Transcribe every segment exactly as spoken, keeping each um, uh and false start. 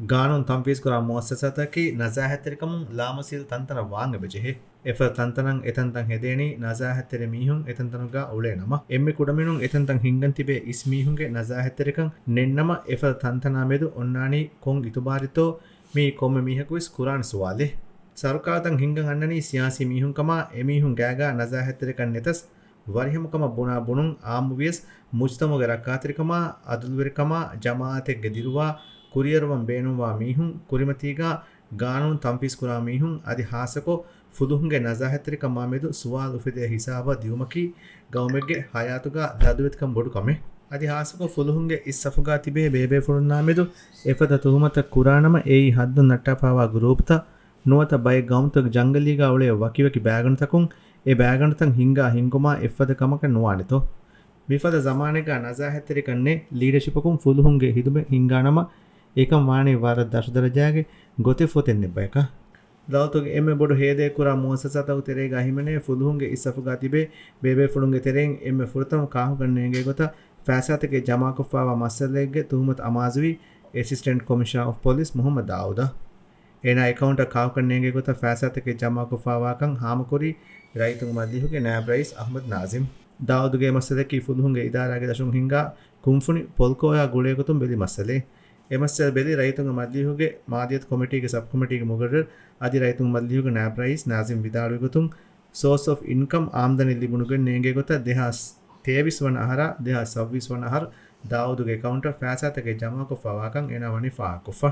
ގާނޫނު ތަންފީޒުކުރާ މުއައްސަސާތަކީ ނަޒާހަތްތެރިކަމުން ލާމަސީލް ތަންތަނަށް ވާން އެބަޖެހޭ. އެފަދަ ތަންތަނަށް އެތަންތަން ހެދޭނީ ނަޒާހަތްތެރި މީހުން އެތަންތަނުގަ އުޅޭ ނަމަ، އެންމެ ކުޑަމިނުން އެތަންތަން ހިންގަން ތިބޭ އިސް މީހުންގެ ނަޒާހަތްތެރިކަން ނެތްނަމަ، އެފަދަ ތަންތަނާ މެދު އޮންނާނީ ކޮން އިތުބާރެއްތޯ މީ ކޮންމެ މީހަކުވެސް ކުރާނެ ސުވާލެއް. ސަރުކާރުތައް ހިންގަން އަންނަނީ ސިޔާސީ މީހުންކަމާ، އެމީހުން ގާގާ ނަޒާހަތްތެރިކަން ނެތަސް، ވަރިހަމަކަމަށް ބުނާ ބުނުން އާއްމުވިޔަސް، މުޖްތަމަޢުގެ ރައްކާތެރިކަމާ، އަދުލުވެރިކަމާ، ޖަމާޢަތެއްގެ ދިރުވާ، ކުރިއަރުވަން ބޭނުންވާ މީހުން، ކުރިމަތީގާ ގާނޫނު ތަންފީޒުކުރާ މީހުން، އަދި ހާއްސަކޮށް ފުލުހުންގެ ނަޒާހަތްތެރިކަމާމެދު ސުވާލު އުފެދޭ ހިސާބަށް ދިއުމަކީ، ގައުމެއްގެ ހަޔާތުގާ ލަދުވެތިކަން ބޮޑު ކަމެއް. އަދި ހާއްސަކޮށް ފުލުހުންގެ އިސް ސަފުގާ ތިބޭ ބޭބޭފުޅުންނާމެދު އެފަދަ ތުހުމަތަށް ކުރާނަމަ، އެއީ ހައްދުން ނައްޓާފާވާ ގްރޫޕްތައް، ނުވަތަ ބައެއް ގައުމުތަކު ޖަންގަލީގާ އުޅޭ ވަކިވަކި ބައިގަނޑުތަކުން އެ ބައިގަނޑުތައް ހިންގާ ހިންގުމާ އެއްފަދަ ކަމަކަށް ނުވާނެތޯ؟ މިފަދަ ޒަމާނެއްގާ ނަޒާހަތްތެރިކަން ނެތް ލީޑަޝިޕަކުން ފުލުހުންގެ ހިދުމަތް ހިންގާނަމަ، އެކަން ވާނީ ވަރަށް ދަށުދަރަޖާގެ ގޮތެއް ފޮތެއް ނެތް ބަޔަކަށް. ދައުލަތުގެ އެންމެ ބޮޑު ހޭދައެއް ކުރާ މުއައްސަސާތަކުގެ ތެރޭގާ ހިމެނޭ ފުލުހުންގެ އިސް ސަފުގާ ތިބޭ ބޭބޭފުޅުންގެ ތެރެއިން އެންމެ ފުރަތަމަ ކާކުކަން ނޭނގޭ ގޮތަށް ފައިސާތަކެއް ޖަމާކޮށްފާވާ މައްސަލައެއްގެ ތުހުމަތު އަމާޒުވީ އެސިސްޓެންޓް ކޮމިޝަނަރ އޮފް ޕޮލިސް މުހައްމަދު ދާއޫދަށް. އޭނާ އެކައުންޓަށް ކާކުކަން ނޭނގޭ ގޮތަށް ފައިސާތަކެއް ޖަމާކޮށްފާވާކަން ހާމަކުރީ ރައްޔިތުންގެ މަޖިލީހުގެ ނާއިބު ރައީސް އަޙްމަދު ނާޒިމް. ދާއޫދުގެ އެ މައްސަލައަކީ ފުލުހުންގެ އިދާރާގެ ދަށުން ހިންގާ ކުންފުނި ޕޮލްކޯއާ ގުޅޭގޮތުން ބެލި މައްސަލައެއް. އެ މައްސަލަ ބެލި ރައްޔިތުންގެ މަޖިލީހުގެ މާލިޔަތު ކޮމިޓީގެ ސަބް ކޮމިޓީގެ މުގައްރަރު އަދި ރައްޔިތުންގެ މަޖިލީހުގެ ނާއިބު ރައީސް ނާޒިމް ވިދާޅުވި ގޮތުން، ސޯސް އޮފް އިންކަމް އާމްދަނީ ލިބުނުގެން ނޭނގޭ ގޮތަށް ދެހާސް ތޭވީސް ވަނަ އަހަރާ ދެހާސް ސައްބީސް ވަނަ އަހަރު ދާއޫދުގެ އެކައުންޓަށް ފައިސާތަކެއް ޖަމާކޮށްފާވާކަން އޭނާ ވަނީ ފާހަގަކޮށްފަ.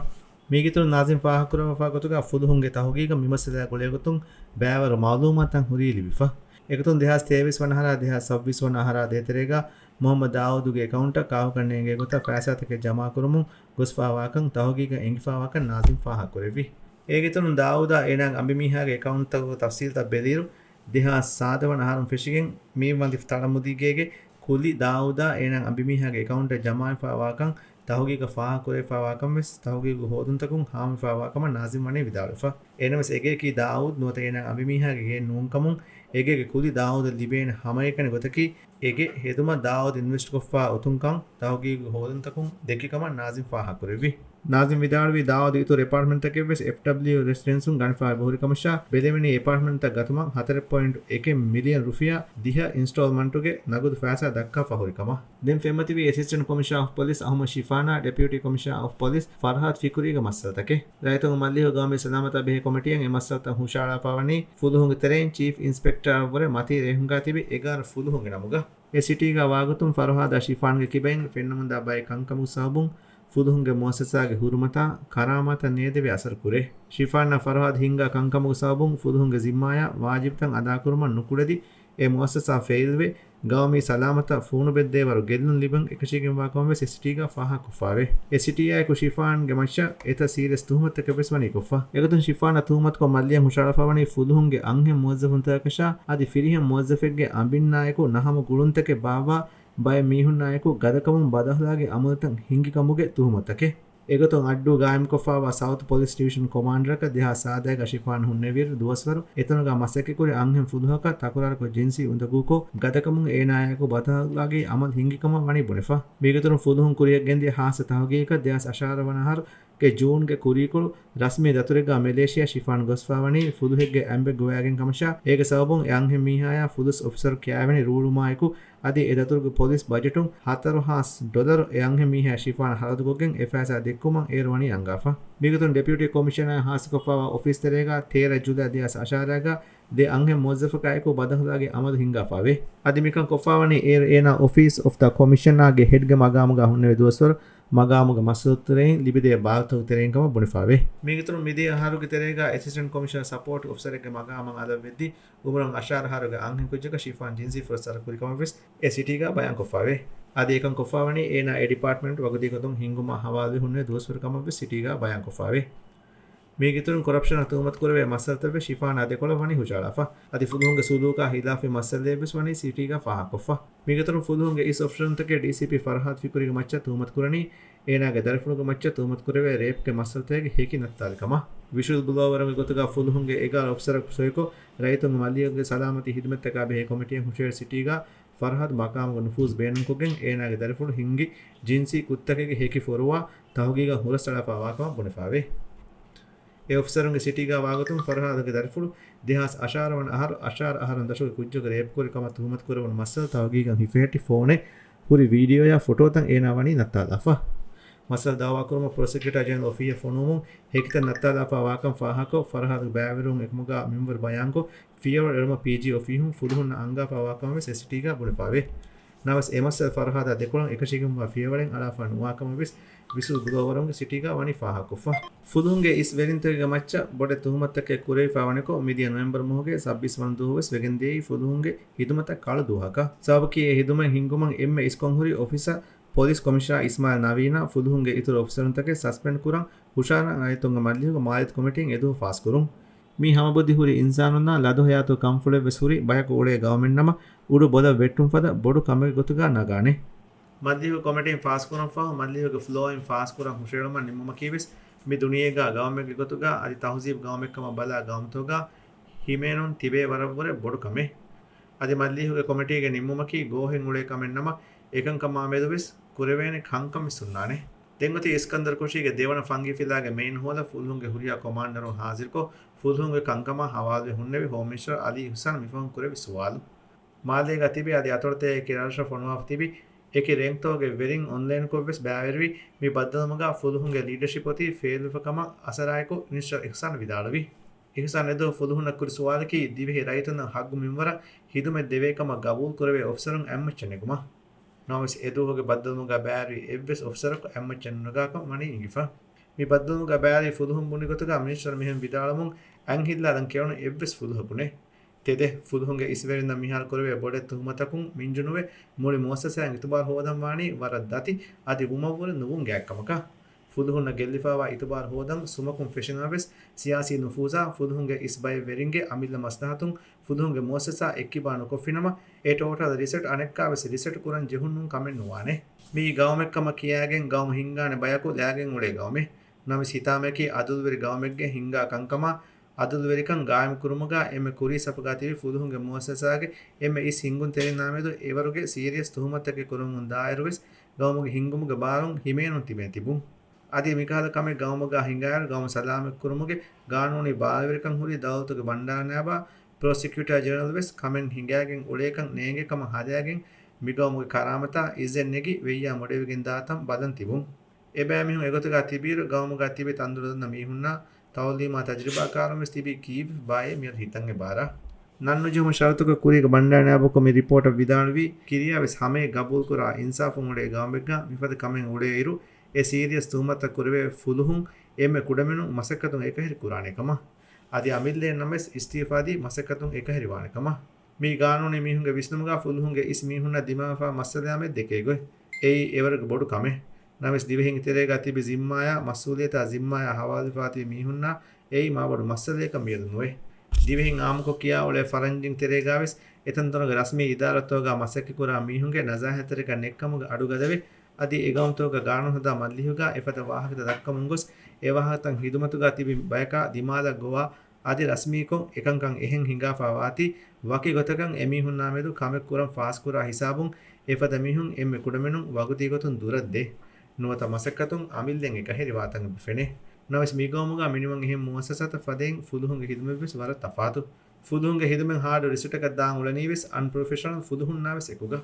މީގެއިތުރުން ނާޒިމް ފާހަގަކުރައްވާފާ ގޮތުގަ ފުލުހުންގެ ތަހުގީގަށް މިމައްސަލައާ ގުޅޭގޮތުން ބައިވަރު މައުލޫމާތުތައް ހުރީ ލިބިފަ. އެގޮތުން ދެހާސް ތޭވީސް ވަނަ އަހަރާ ދެހާސް ސައްބީސް ވަނަ އަހަރާ ދޭތެރޭގަ މުހައްމަދު ދާއޫދުގެ އެކައުންޓަށް ކާކުކަން ނޭނގޭ ގޮތަށް ފައިސާތަކެއް ޖަމާކުރުމުން ގޮސްފާވާކަން ތަހުގީގަށް އެނގިފާވާކަން ނާޒިމް ފާހަގަކުރެއްވި. އޭގެއިތުރުން ދާއޫދާ އޭނާގެ އަނބިމީހާގެ އެކައުންޓްތަކުގެ ތަފްސީލްތައް ބެލިއިރު، ދެހާސް ސާދަ ވަނަ އަހަރުން ފެށިގެން މި ވަންދިފަ ތަޅަމުދީގޭގެ ކުލި ދާއޫދާ އޭނާގެ އަނބިމީހާގެ އެކައުންޓަށް ޖަމާވެފާވާކަން ތަހުގީގަށް ފާހަގަކުރެވިފާވާކަމަށްވެސް ތަހުގީގު ހޯދުންތަކުން ހާމަވެފާވާކަމަށް ނާޒިމް ވަނީ ވިދާޅުވެފަ. އެހެނަސް އެގެއަކީ ދާއޫދު ނުވަތަ އޭނާގެ އަނބިމީހާގެ ގެއެއް ނޫންކަމުން، އެގޭގެ ކުލި ދާއޫދަށް ލިބޭނެ ހަމައެކަނި ގޮތަކީ އެގެ ހެދުމަށް ދާއޫދު އިންވެސްޓްކޮށްފާ އޮތުންކަން ތަހުގީގު ހޯދުންތަކުން ދެއްކިކަމަށް ނާޒިމް ފާހަގަކުރެއްވި. ނާޒިމް ވިދާޅުވީ ދާއޫދު އިތުރު އެޕާޓްމަންޓްތަކެއްވެސް އެފްޑަބްލިއު ރެސިޑެންސުން ގަނެފާ އެބަހުރިކަމަށާ، ބެލެވެނީ އެޕާޓްމަންޓްތައް ގަތުމަށް ހަތަރެއް ޕޮއިންޓު އެކެއް މިލިއަން ރުފިޔާ ދިހަ އިންސްޓޯލްމަންޓުގެ ނަގުދު ފައިސާ ދައްކާފަ ހުރިކަމަށް. ދެން ފެންމަތިވީ އެސިސްޓެންޓް ކޮމިޝަނަރ އޮފް ޕޮލިސް އަހުމަދު ޝިފާނާ، ޑެޕިއުޓީ ކޮމިޝަނަރ އޮފް ޕޮލިސް ފަރްހާދު ފިކުރީގެ މައްސަލަތަކެއް. ރައްޔިތުންގެ މަޖިލީހުގެ ގައުމީ ސަލާމަތާ ބެހޭ ކޮމިޓީއަށް އެ މައްސަލަތައް ހުށަހަޅާފާވަނީ ފުލުހުންގެ ތެރެއިން ޗީފް އިންސްޕެކްޓަރަށްވުރެ މަތީ ރޭހުންގާ ތިބި އެގާރަ ފުލުހުންގެ ނަމުގަ. އެ ސިޓީގަ ވާގޮތުން ފަރުހާދާ ޝިފާންގެ ކިބައިން ފެންނަމުންދާ ބައެއް ކަންކަމުގެ ސަބަބުން ފުލުހުންގެ މުއައްސަސާގެ ހުރުމަތާ، ކަރާމާތަށް ނޭދެވޭ އަސަރު ކުރޭ. ޝިފާންއަށް ފަރުހާދު ހިންގާ ކަންކަމުގެ ސަބަބުން ފުލުހުންގެ ޒިންމާޔާ ވާޖިބުތައް އަދާކުރުމަށް ނުކުޅެދި، އެ މުއައްސަސާ ފެއިލްވެ، ގައުމީ ސަލާމަތަށް ފޫނުބެއްދޭވަރު ގެއްލުން ލިބެން އެކަށީގެންވާ ކަމަށްވެސް އެ ސިޓީގަ ފާހަގަކޮށްފާވޭ. އެ ސިޓީއާއެކު ޝިފާންގެ މައްޗަށް އެތައް ސީރިއަސް ތުހުމަތުތަކެއްވެސް ވަނީ ކޮށްފަ. އެގޮތުން ޝިފާނަށް ތުހުމަތުކޮށް މަލިޔަށް ހުށަހަޅާފާވަނީ ފުލުހުންގެ އަންހެން މުވައްޒަފުންތަކަކަށާ އަދި ފިރިހެން މުވައްޒަފެއްގެ އަނބިންނާއެކު ނަހަމު ގުޅުންތަކެއް ބާއްވާ ބައެއް މީހުންނާއެކު ގަދަކަމުން ބަދަހުލާގެ އަމަލުތައް ހިންގިކަމުގެ ތުހުމަތުތަކެއް. އެގޮތުން އައްޑޫ ގާއިމްކޮށްފާވާ ސައުތު ޕޮލިސް ޑިވިޝަން ކޮމާންޑަރަކަށް ދެހާސް ސާދައިގަ ޝިފާން ހުންނެވިއިރު ދުވަސްވަރު އެތަނުގަ މަސައްކަތްކުރި އަންހެން ފުލުހަކަށް ތަކުރާރުކޮށް ޖިންސީ އުނދަގޫކޮށް ގަދަކަމުން އޭނާއާއެކު ބަދަހުލާގެ އަމަލު ހިންގިކަމަށް ވަނީ ބުނެފަ. މީގެއިތުރުން ފުލުހުން ކުރިއަށް ގެންދިޔަ ހާއްސަ ތަހުގީގަކަށް ދެހާސް އަށާރަ ވަނަ އަހަރު ގެ ޖޫންގެ ކުރީކޮޅު ރަސްމީ ދަތުރެއްގަ މެލޭޝިޔާ ޝިފާން ގޮސްފާވަނީ ފުލުހެއްގެ އަނބެއް ގޮވައިގެން ކަމަށާ، އޭގެ ސަބަބުން އެ އަންހެން މީހާޔާ ފުލުސް އޮފިސަރު ކިޔާވެނި ރޫޅުމާއެކު އަދި އެ ދަތުރުގެ ޕޮލިސް ބަޖެޓުން ހަތަރު ހާސް ޑޮލަރު އެ އަންހެން މީހާޔާ ޝިފާނަށް ހަރަދުކޮށްގެން އެ ފައިސާ ދެއްކުމަށް އޭރު ވަނީ އަންގާފަ. މީގޮތުން ޑެޕިއުޓީ ކޮމިޝަނަރ ހާއްސަކޮށްފާވާ އޮފީސް ތެރޭގަ ތޭރަ ޖުލައި ދެހާސް އަށާރައިގަ ދެ އަންހެން މުވައްޒަފަކާއެކު ބަދަހުލާގެ އަމަލު ހިންގާފާވޭ. އަދި މިކަން ކޮށްފާވަނީ އޭރު އޭނާ އޮފީސް އޮފް ދަ ކޮމިޝަނާގެ ހެޑްގެ މަގާމުގަ ހުންނެވި ދުވަސްވަރު މަގާމުގެ މައްސަލަތެރެއިން ލިބިދޭ ބާރުތަކުގެ ތެރެއިން ކަމަށް ބުނެފާވޭ. މީގެއިތުރުން މިދިޔަ އަހަރުގެ ތެރޭގަ އެސިސްޓެންޓް ކޮމިޝަނަރ ސަޕޯޓް އޮފިސަރެއްގެ މަގާމަށް އަލަށްވެއްދި، އުމުރުން އަށާރަ އަހަރުގެ އަންހެން ކުއްޖަކަށް ޝިފާން ޖިންސީ ފުރަސް ސަރަކުރި ކަމަށްވެސް އެ ސިޓީގަ ބަޔާންކޮށްފާވޭ. އަދި އެކަން ކޮށްފާވަނީ އޭނާ އެ ޑިޕާޓްމަންޓް ވަގުތީ ގޮތުން ހިންގުމަށް ހަވާލުވެ ހުންނެވި ދުވަސްވަރު ކަމަށްވެސް ސިޓީގަ ބަޔާންކޮށްފާވޭ. މީގެއިތުރުން ކޮރަޕްޝަނަށް ތުހުމަތުކުރެވޭ މައްސަލަތައްވެސް ޝިފާނާ ދެކޮޅަށް ވަނީ ހުށަހަޅާފަ. އަދި ފުލުހުންގެ ސުލޫކާ ހިލާފީ މައްސަލައެއްވެސް ވަނީ ސިޓީގަ ފާހަގަކޮށްފަ. މީގެއިތުރުން ފުލުހުންގެ އިސް އޮފިޝަލުންތަކެއް ޑީސީޕީ ފަރްހާދު ފިކުރީގެ މައްޗަށް ތުހުމަތުކުރަނީ، އޭނާގެ ދަރިފުޅުގެ މައްޗަށް ތުހުމަތުކުރެވޭ ރޭޕްގެ މައްސަލަތަކެއްގެ ހެކި ނައްތާލިކަމަށް. ވިޝުވަލް ބުލޯވަރުގެ ގޮތުގަ ފުލުހުންގެ އެގާރަ އޮފިސަރަކު ސޮއިކޮށް، ރައްޔިތުންގެ މަލިޔަކުގެ ސަލާމަތީ ހިދުމަތްތަކާ ބެހޭ ކޮމިޓީއަށް ހުށަހެޅި ސިޓީގަ ފަރްހާދު މަޤާމުގެ ނުފޫޒު ބޭނުންކޮށްގެން އޭނާގެ ދަރިފުޅު ހިންގި ޖިންސީ ކުށްތަކެއްގެ ހެކި ފޮރުވާ ތަހުގީގަށް ހުރަސްއަޅާފައިވާކަމަށް ބުނެފައިވޭ. އެ އޮފިސަރުންގެ ސިޓީގާ ވާގޮތުން ފަރްހާދުގެ ދަރިފުޅު ދެހާސް އަށާރަ ވަނަ އަހަރު އަށާރަ އަހަރުން ދަށުގެ ކުއްޖަކު ރޭޕްކުރި ކަމަށް ތުހުމަތުކުރެވުނު މައްސަލަ ތަހުގީގަށް ހިފެހެއްޓި ފޯނެއް ހުރި ވީޑިއޯއާ ފޮޓޯތައް އޭނާ ވަނީ ނައްތާލާފަ. މައްސަލަ ދައުވާކުރުމަށް ޕްރޮސިކިއުޓާ ޖެނެރަލް އޮފީހަށް ފޮނުވުމުން ހެކިތައް ނައްތާލާފައިވާކަން ފާހަގަކޮށް، ފަރްހާދުގެ ބައިވެރިވުން އެކަމުގާ މިންވަރު ބަޔާންކޮށް، ފިޔަވަޅު އެޅުމަށް ޕީޖީ އޮފީހުން ފުލުހުންނަށް އަންގާފައިވާކަމަށް ވެސް އެސްޓީގާ ބުނެފައިވޭ. ނަމަވެސް، އެ މައްސަލަ ފަރްހާދާ ދެކޮޅަށް އެކަށީގެންވާ ފިޔަވަޅެއް އަޅާފަ ނުވާކަމަށް ވެސް ވިސް ބުލޯވަރުންގެ ސިޓީގާ ވަނީ ފާހަގަކޮށްފަ. ފުލުހުންގެ އިސް ވެރިންތަކެއްގެ މައްޗަށް ބޮޑެތި ތުހުމަތުތަކެއް ކުރެވިފައިވަނިކޮށް، މިދިޔަ ނޮވެމްބަރު މަހުގެ ސައްބީސް ވަނަ ދުވަހު ވެސް ވެގެންދިޔައީ ފުލުހުންގެ ހިދުމަތަށް ކަޅު ދުވަހަކަށް. ސަބަބަކީ އެ ހިދުމަތް ހިންގުމަށް އެންމެ އިސްކޮށް ހުރި އޮފިސަރ ޕޮލިސް ކޮމިޝަނަރ އިސްމާއިލް ނަވީނާ ފުލުހުންގެ އިތުރު އޮފިސަރުންތަކެއް ސަސްޕެންޑް ކުރަން ހުށަހަޅަން އައި ތުންގެ މަޖިލީހުގެ މާލިޔަތު ކޮމިޓީން އެދުވަހު ފާސްކުރުން. މި ހަމަބުއްދި ހުރި އިންސާނުންނާ ލަދު ހަޔާތު ކަންފުޅެއްވެސް ހުރި ބަޔަކު އުޅޭ ގައުމެއްނަމަ، އުޑު ބޮލަށް ވެއްޓުން ފަދަ ބޮޑު ކަމެއްގެ ގޮތުގާ ނަގާނެ. މަޖިލީހު ކޮމިޓީން ފާސްކުރަން ފަހު، މަޖިލީހުގެ ފްލޯއިން ފާސްކުރަން ހުށައެޅުމަށް ނިންމުމަކީވެސް، މި ދުނިޔޭގާ ގައުމެއްގެ ގޮތުގާ އަދި ތަހުޒީބު ގައުމެއްކަމަށް ބަލާ ގައުމުތަކުގާ ހިމޭނުން ތިބޭ ވަރަށްވުރެ ބޮޑު ކަމެއް. އަދި މަޖިލީހުގެ ކޮމިޓީގެ ނިންމުމަކީ ގޯހެއް އުޅޭ ކަމެއްނަމަ، އެކަންކަމާމެދުވެސް ކުރެވޭނެ ކަންކަންވެސް ހުންނާނެ. ދެން އޮތީ އިސްކަންދަރު ކޮށީގެ ދެވަނަ ފަންގި ފިލާގެ މެއިން ހޯލަށް ފުލުހުންގެ ހުރިހާ ކޮމާންޑަރުން ހާޒިރުކޮށް، ފުލުހުންގެ ކަންކަމާ ހަވާލުވެ ހުންނެވި ހޯމް މިނިސްޓަރ އަލީ އިޙްސާން މިފަހުން ކުރެއްވި ސުވާލު. މާލޭގަ ތިބި އަދި އަތޮޅުތައް އެކި ރަށްރަށަށް ފޮނުވާފަ ތިބި އެކި ރޭންކްތަކުގެ ވެރިން އޮންލައިންކޮށްވެސް ބައިވެރިވި މި ބައްދަލުވުމުގަ ފުލުހުންގެ ލީޑަޝިޕް އޮތީ ފެއިލްވެފަ ކަމަށް އަސަރާއެކު މިނިސްޓަރ އިޙްސާން ވިދާޅުވި. އިޙްސާން އެދުވަހު ފުލުހުންނަށް ކުރި ސުވާލަކީ ދިވެހި ރައްޔިތުންނަށް ހައްގު މިންވަރަށް ހިދުމަތް ދެވޭ ކަމަށް ގަބޫލު ކުރެވޭ އޮފިސަރުން އަތްމައްޗަށް ނެގުމަށް. ނަމަވެސް އެދުވަހުގެ ބައްދަލުވުމުގަ ބައިވެރިވި އެއްވެސް އޮފިސަރަކު އަތްމައްޗަށް ނުނަގާކަން ވަނީ އިނގިފަ. މި ބައްދަލުވުމުގަ ބައިވެރިވި ފުލުހުން ބުނި ގޮތުގަ މިނިސްޓަރ މިހެން ވިދާޅުވުމުން އަތް ހިއްލާލަން ކެވުނު އެއްވެސް ފުލުހަކު ނެތް. ތެދެއް، ފުލުހުންގެ އިސްވެރިންނަށް މިހާރު ކުރެވޭ ބޮޑެތި ތުހުމަތަކުން މިންޖުނުވެ، މުޅި މުއައްސަސާއިން އިތުބާރު ހޯދަން ވާނީ ވަރަށް ދަތި އަދި ވުމަށްވުރެ ނުވުން ގާތްކަމަކަށް. ފުލުހުންނަށް ގެއްލިފައިވާ އިތުބާރު ހޯދަން ސުމަކުން ފެށިނަމަވެސް، ސިޔާސީ ނުފޫޒާ ފުލުހުންގެ އިސް ބައެއް ވެރިންގެ އަމިއްލަ މަސްލަހަތުން ފުލުހުންގެ މުއައްސަސާ އެއްކިބާ ނުކޮށްފިނަމަ، އެ ޓޯޓަލް ރިސެޓް އަނެއްކާވެސް ރިސެޓް ކުރަން ޖެހުން ނޫން ކަމެއް ނުވާނެ. މީ ގައުމެއްކަމަށް ކިޔާގެން ގައުމު ހިންގާނެ ބަޔަކު ލާގެން އުޅޭ ގައުމެއް. ނަމަވެސް ހިތާމަޔަކީ އަދުލުވެރި ގައުމެއްގެ ހިންގާ ކަންކަމާ، އަދުލުވެރިކަން ގާއިމުކުރުމުގަ އެންމެ ކުރީ ސަފުގަ ތިބި ފުލުހުންގެ މުއައްސަސާގެ އެންމެ އިސް ހިންގުންތެރިންނާ މެދު އެވަރުގެ ސީރިއަސް ތުހުމަތެއް ކުރަމުން ދާއިރުވެސް، ގައުމުގެ ހިންގުމުގެ ބާރުން ހިމޭނުން ތިބޭ ތިބުން. އަދި މިކަހަލަ ކަމެއް ގައުމުގަ ހިނގާއިރު، ގައުމު ސަލާމަތްކުރުމުގެ ގާނޫނީ ބާރުވެރިކަން ހުރި ދައުލަތުގެ ބަންޑާރަ ނައިބާ ޕްރޮސިކިއުޓާ ޖެނެރަލް ވެސް ކަމެއް ހިނގާގެން އުޅޭކަން ނޭނގޭ ކަމަށް ހަދާގެން، މިގައުމުގެ ކަރާމަތާ އިއްޒަތް ނެގި ވެއްޔާ މުޑެވިގެން ދާތަން ބަލަން ތިބުން. އެބައިމީހުން އެގޮތުގަ ތިބިއިރު، ގައުމުގަ ތިބި ތަންދޮރު ދަންނަ މީހުންނާ، ތައުލީމާ ތަޖުރިބާކާރުން ވެސް ތިބީ ކީއްވެ ބާއޭ މިއަދު ހިތަށް އެބާރާ. ނަންނުޖެހުމު ޝަރުތުގެ ކުރީގެ ބަންޑާރަ ނައިބަކު މި ރިޕޯޓަށް ވިދާޅުވީ، ކިރިޔާ ވެސް ހަމައެއް ގަބޫލުކުރާ އިންސާފުން އުޅޭ ގައުމެއްގަ މިފަދަ ކަމެއް އުޅޭއިރު، އެ ސީރިއަސް ތުހުމަތަށް ކުރެވޭ ފުލުހުން އެންމެ ކުޑަމިނުން މަސައްކަތުން އެކަހެރި ކުރާނެ ކަމަށް. އަދި އަމިއްލައިންނަށް ވެސް އިސްތިއުފާދީ މަސައްކަތުން އެކަހެރިވާނެ ކަމަށް. މީ ގާނޫނީ މީހުންގެ ވިސްނުމުގަ ފުލުހުންގެ އިސް މީހުންނަށް ދިމާވެފަ މައްސަލަޔާމެދު ދެކޭ ގޮތް. އެއީ އެވަރުގެ ބޮޑު ކަމެއް. ނަމަވެސް ދިވެހިން ތެރޭގަ ތިބި ޒިންމާޔާ މަސްއޫލިއްޔަތާ ޒިންމާޔާ ހަވާލުވެފަ ތިބި މީހުންނާ އެއީ މާބޮޑު މައްސަލަޔަކަށް މިއަދު ނުވޭ. ދިވެހިން އާއްމުކޮށް ކިޔާ އުޅޭ ފަރަންޖީން ތެރޭގަވެސް އެތަންތަނުގެ ރަސްމީ އިދާރާތަކުގަ މަސައްކަތްކުރާ މީހުންގެ ނަޒާހަތްތެރިކަން ނެތްކަމުގެ އަޑުގަދަވެ، އަދި އެގައުމުތަކުގަ ގާނޫނުހަދާ މަޖިލީހުގަ އެފަދަ ވާހަކަތައް ދައްކަމުން ގޮސް، އެވާހަކަތައް ހިދުމަތުގަ ތިބި ބަޔަކާ ދިމާލަށް ގޮވާ، އަދި ރަސްމީކޮށް އެކަންކަން އެހެން ހިނގާފަ ވާތީ، ވަކި ގޮތަކަށް އެމީހުންނާމެދު ކަމެއް ކުރަން ފާސްކުރާ ހިސާބުން އެފަދަ މީހުން އެންމެ ކުޑަމިނުން ވަގުތީގޮތުން ދުރަށްދޭ. ނުވަތަ މަސައްކަތުން އަމިއްލައިން އެކަހެރިވާތަން އެބަ ފެނޭ. ނަމަވެސް މިގައުމުގަ މިނިވަން އެހެން މުއައްސަސާތައް ފަދައިން ފުލުހުންގެ ހިދުމަތްވެސް ވަރަށް ތަފާތު. ފުލުހުންގެ ހިދުމަތް ހާޑު ރިސެޓަކަށް ދާން އުޅެނީވެސް އަންޕްރޮފެޝަނަލް ފުލުހުންނާވެސް އެކުގަ.